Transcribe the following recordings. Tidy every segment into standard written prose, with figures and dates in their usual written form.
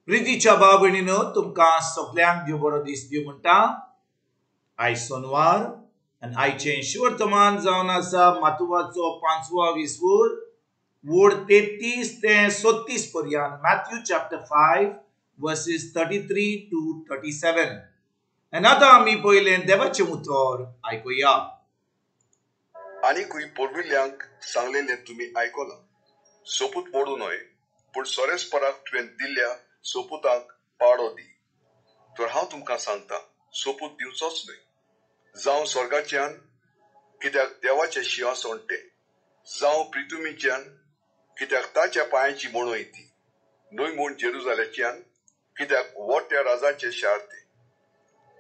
प्रितीच्या भाव भयणीनो, तुमकां सगल्यांक देव बरो दीस दिवं म्हणटा. आयज सोनवार आनी आयचें शिवर्तमान जावन आसा मातुवाचो 5वो विसवूर वोड 33 ते 36 पर्यंत, मॅथ्यू चॅप्टर 5 वर्सीस 33 टू 37. आनी आतां आमी पयलें देवाचें उतर आयकुया. आनीकूय पुर्विल्ल्यांक सांगलेलें तुमी आयकलां, सोपूत मोडू न्हय, पूण सोरेस्पराक तुवें दिल्ल्या सोपुतांक पाडो दी. तर हांव तुमकां सांगता, सोपूत दिवचोच न्हय, जावं स्वर्गाच्यान, कित्याक देवाचें शिंवासन तें, जावं प्रितुमीच्यान, कित्याक ताच्या पांयांची म्हणय ती, न्हय म्हूण जेरुजाल्याच्यान, कित्याक व्हड राजाचें शार तें.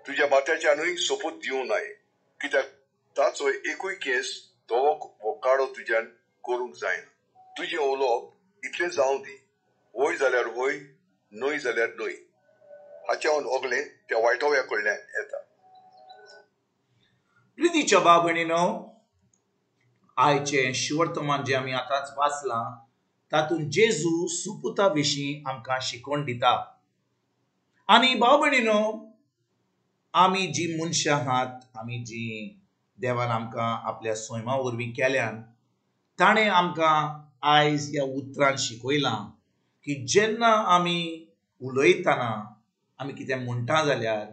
तुज्या माथ्याच्यानूय सोपूत दिवं नाय, कित्याक ताचो एकूय केस धवो वो काळो तुज्यान करूंक जायना. तुजें उलोवप इतलें जावं दी, वय जाल्यार वय, न्हय जाल्यार न्हय. हाच्याहून ओगलें त्या वायटोव्या कडल्यान येता. प्रितीच्या भाव भयणीनो, आयचें शिवर्तमान जें आमी आतांच वाचलां तातूंत जेजू सुपुता विशीं आमकां शिकवण दिता. आनी भाव भयणीनो, आमी जी मनशां आहात, आमी जी देवान आमकां आपल्या सैमा वरवीं केल्यान, ताणें आमकां आयज ह्या उतरान शिकयलां की जेन्ना आमी उलयतना आमी कितें म्हणटा जाल्यार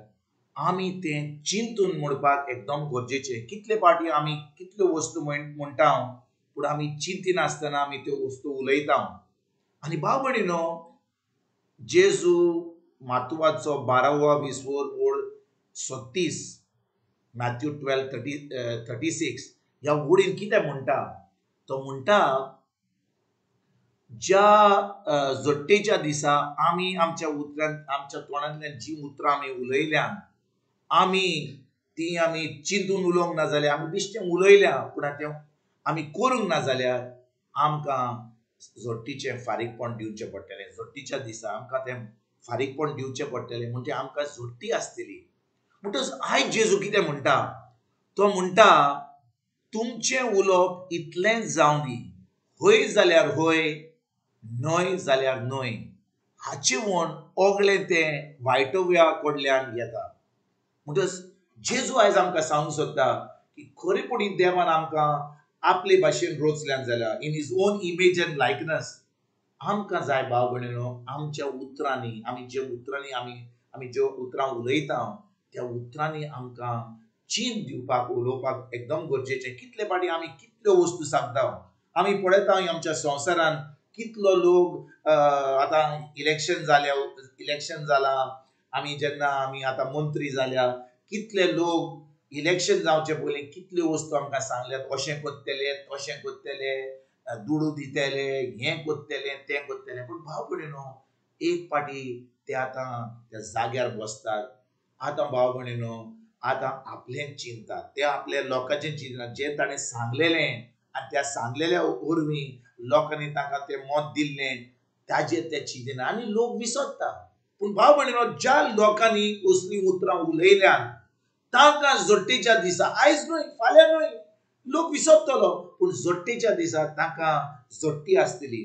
आमी तें चिंतून म्हणपाक एकदम गरजेचें. कितले फावटी आमी कितल्यो वस्तू म्हणटा, पूण आमी चिंतिनासतना आमी त्यो वस्तू उलयता. आनी भाव भयणीनो, जेजू मातुवाचो 12वो विसवोर ओड 36, मॅथ्यू 12:36 ह्या ओडीन कितें म्हणटा, तो म्हणटा, ज्या जोट्टेच्या दिसा आमी आमच्या उतरान, आमच्या तोंडांतल्यान जी उतरां आमी उलयल्यान, आमी ती आमी चिंतून उलोवंक ना जाल्यार, आमी बेश्टें उलयल्या पूण तें आमी करूंक ना जाल्यार आमकां जोट्टीचें फारीकपण दिवचें पडटलें. जोट्टीच्या दिसा आमकां तें फारीकपण दिवचें पडटलें, म्हणजे आमकां जोट्टी आसतली. म्हणटच आयज जेजू कितें म्हणटा, तो म्हणटा, तुमचें उलोवप इतलेंच जावं दी, हय जाल्यार हय, न्हय जाल्यार न्हय. हाचे वण ओगलें तें वायटोव्या कडल्यान येता. म्हणटच जेजू आयज आमकां सांगूंक सोदता की खरेपणी देवान आमकां आपले भाशेन रोचल्यान जाल्यार, in his own image and likeness, आमकां जाय भाव भयणीनो, आमच्या उतरांनी, आमी ज्या उतरांनी आमी ज्यो उतरां उलयता त्या उतरांनी आमकां चीन दिवपाक, उलोवपाक एकदम गरजेचें. कितले फावटी आमी कितल्यो वस्तू सांगता, आमी पळयता आमच्या संवसारान कितलो लोक आतां इलेक्शन जाल्या, इलेक्शन जालां, आमी जेन्ना आमी आतां मंत्री जाल्या, कितले लोक इलेक्शन जावचे पयलीं कितल्यो वस्तू आमकां सांगल्यात, अशें करतले, तशें करतले, दुडू दितले, हें करतले, तें करतले. पूण भाव भयणीनो, एक फावटी ते आतां त्या जाग्यार बसतात. आतां भाव भयणीनो, आतां आपलें चिंततात, ते आपल्या लोकांचें चिंततात, जें ताणें सांगलेलें आनी त्या सांगलेल्या वरवीं लोकांनी तांकां तें मत दिल्लें, ताजेर ते चिंतना आनी लोक विसरता. पूण भाव भयणीनो, ज्या लोकांनी असलीं उतरां उलयल्यान तांकां जोट्टेच्या दिसा, आयज न्हय फाल्यां न्हय, लोक विसरतलो, पूण जोट्टेच्या दिसा तांकां जोट्टी आसतली.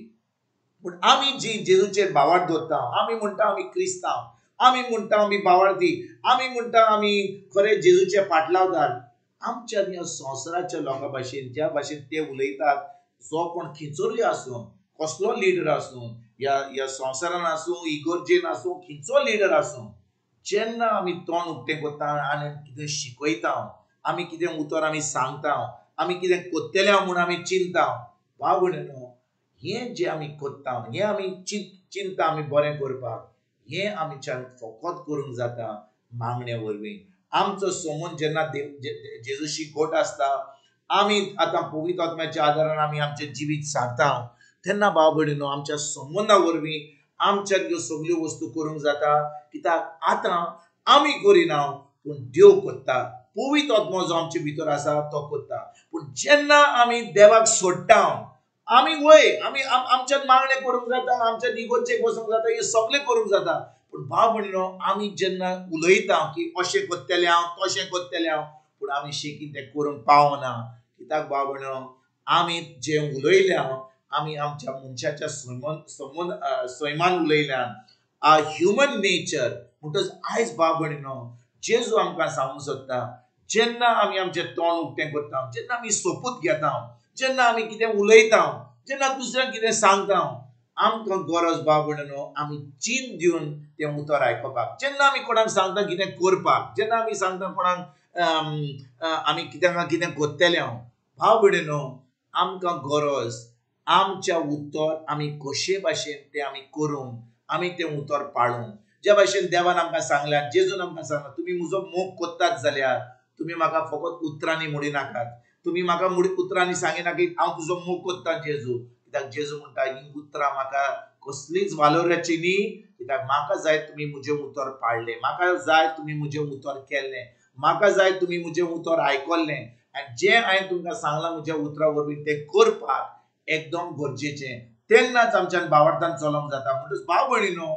पूण आमी जी जेजूचेर भावार्थ दवरता, आमी म्हणटा आमी क्रिस्तांव, आमी म्हणटा आमी भावार्थी, आमी म्हणटा आमी खरें जेजूचे पाटलावदार, आमच्या ह्या संवसाराच्या लोकां भाशेन ज्या भाशेन ते उलयतात, जो कोण खिंचोरी आसूं, कसलो लिडर आसूं, ह्या संवसारान आसूं, इगर्जेन आसूं, खंयचो लिडर आसूं, जेन्ना आमी तोंड उक्तें करता आनी कितें शिकयता, आमी कितें उतर आमी सांगता, आमी कितें करतले म्हूण आमी चिंता, भाव भयणीनो, हें जें आमी करता, हें आमी चिंता आमी बरें करपाक, हें आमच्यान फकत करूंक जाता मागणे वरवीं. आमचो समून जेन्ना जेजूशी गोट आसता, आमी आतां पवित्र आत्म्याच्या आदारान आमी आमचें जिवीत सारता, तेन्ना भाव भयणीनो, आमच्या संबंदा वरवीं आमच्या ह्यो सगल्यो वस्तू करूंक जाता. कित्याक आतां आमी करिना, पूण देव करता. पवित्र आत्मो जो आमचे भितर आसा तो करता. पूण जेन्ना आमी देवाक सोडटा, आमी वय आमी आमच्यान मागणें करूंक जाता, आमच्या इगर्जेक वचूंक जाता, हें सगळें करूंक जाता. पूण भाव भयणीनो, आमी जेन्ना उलयता की अशें करतलें हांव, तशें करतलें हांव, पूण आमी शेकीन तें करूंक पावना. कित्याक भाव भयणीनो, आमी जें उलयल्या, आमी आमच्या मनशाच्या सैमान उलयल्यान, our human nature. म्हणटच आयज भाव भयणीनो, जेजू आमकां सांगूंक सोदता, जेन्ना आमी आमचें तोंड उक्तें करता, जेन्ना आमी सोपूत घेता, जेन्ना आमी कितें उलयता, जेन्ना दुसऱ्यांक कितें सांगता, आमकां गरज भाव भयणीनो आमी चीन दिवन तें उतर आयकुपाक. जेन्ना आमी कोणाक सांगता कितें करपाक, जेन्ना आमी सांगता कोणाक आमी कित्याक कितें करतले, हांव भाव भयणीनो आमकां गरज आमच्या उतर आमी कशे भाशेन तें आमी करूंक, आमी तें उतर पाळूंक. ज्या भाशेन देवान आमकां सांगल्या, जेजून आमकां सांगला, तुमी म्हजो मोग करतात जाल्यार तुमी म्हाका फकत उतरांनी म्हणी नाकात, तुमी म्हाका उतरांनी सांगिना की हांव तुजो मोग करता जेजू. कित्याक जेजू म्हणटा ही उतरां म्हाका कसलीच वालोराची न्ही, कित्याक म्हाका जाय तुमी म्हजें उतर पाळ्ळें, म्हाका जाय तुमी म्हजें उतर केल्लें, म्हाका जाय तुमी म्हजें उतर आयकल्लें आनी जें हांवें तुमकां सांगलां म्हज्या उतरां वरवीं तें करपाक एकदम गरजेचें. तेन्नाच आमच्यान भावार्थान चलोवंक जाता. म्हणटच भाव भयणीनो,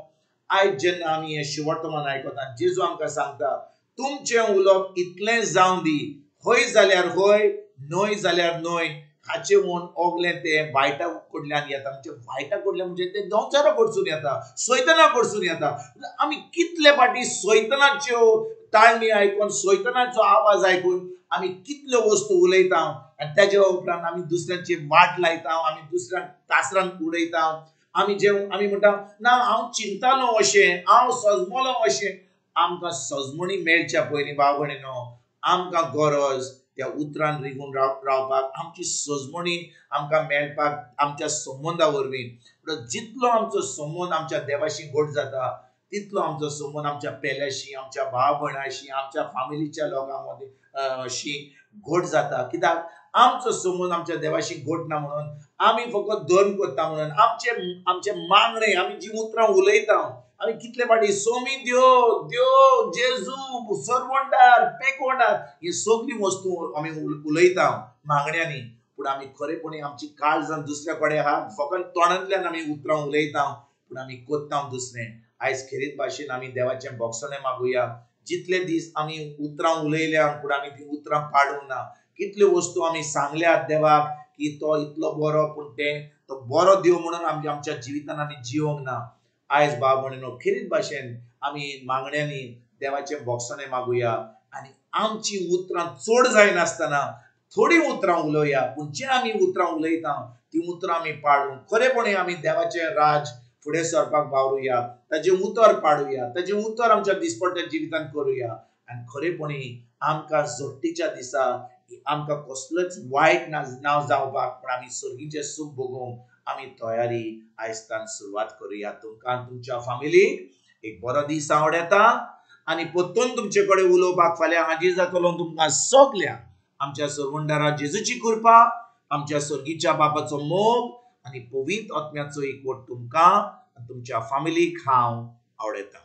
आयज जेन्ना आमी हें शिवर्तमान आयकता, जेजू आमकां सांगता तुमचें उलोवप इतलें जावं दी, हय जाल्यार हय, न्हय जाल्यार न्हय. हाचे म्हूण ओगलें तें वायटा कडल्यान येता. म्हणजे वायटा कडल्यान म्हणजे तें दोंचारा कडसून येता, सैताना कडसून येता. आमी कितले फाटी सैतानाच्यो ताळणी आयकून, सैतानाचो आवाज आयकून आमी कितल्यो वस्तू उलयता आनी तेज्या उपरांत आमी दुसऱ्यांची वाट लायता, आमी दुसऱ्यांक कासरान उडयता. आमी जे आमी म्हणटा ना हांव चिंतालो अशें, हांव सजमलो अशें. आमकां सजमणी मेळच्या पयलीं भाव भयणीनो आमकां गरज त्या उतरान रिगून रावपाक, आमची सजमणी आमकां मेळपाक आमच्या संबंदा वरवीं. जितलो आमचो संबंद आमच्या देवाशी घट जाता तितलो आमचो संबंद आमच्या पेल्याशी, आमच्या भाव भयणाशी, आमच्या फामिलीच्या लोकां मदीं अशी घट जाता. कित्याक आमचो संबंद आमच्या देवाशी घट ना म्हणून आमी फकत धर्म करता, म्हणून आमचे आमचे मागणे, आमी जी उतरां उलयता, आमी कितले फाटी सोमी देव देव जेजू सरवंडार पेकोंडार ही सगळी वस्तू आमी उलयता मागण्यांनी. पूण आमी खरेपणी आमची काळजान दुसऱ्या कडेन आहा, फकत तोंडांतल्यान आमी उतरां उलयता पूण आमी करता दुसरें. आयज खेरीत भाशेन आमी देवाचें बोगसणें मागुया. जितले दीस आमी उतरां उलयल्या पूण आमी ती उतरां पाडूंक ना, कितल्यो वस्तू आमी सांगल्यात देवाक की तो इतलो बरो, पूण तें तो बरो देव म्हणून आमी आमच्या जिवितान आमी जिवंक ना. आयज भाव भयणीनो खेरीत भाशेन आमी मागण्यांनी देवाचें बोगसणें मागुया आनी आमची उतरां चड जायनासतना थोडीं उतरां उलोवया, पूण जें आमी उतरां उलयता ती उतरां आमी पाळून खरेपणी आमी देवाचें राज फुडें सरपाक वावरुया, ताजें उतर पाडुया, ताजें उतर आमच्या दिसपट्ट्या जिवितान करुया आनी खरेपणी आमकां झडटीच्या दिसा आमकां कसलोच वायट नांव जावपाक, पूण आमी सर्गीचें सूख भोगूंक आमी तयारी आयजतान सुरवात करुया. तुमकां तुमच्या फामिलीक एक बरो दीस आवडटा आनी परतून तुमचे कडेन उलोवपाक फाल्यां हाजीर जातलो. तुमकां सगल्यांक आमच्या सरवंडारा जेजूची कृपा, आमच्या सर्गीच्या बापाचो मोग आनी पवित्र आत्म्याचो एकवट तुमकां तुमच्या फामिलीक हांव आवडटा.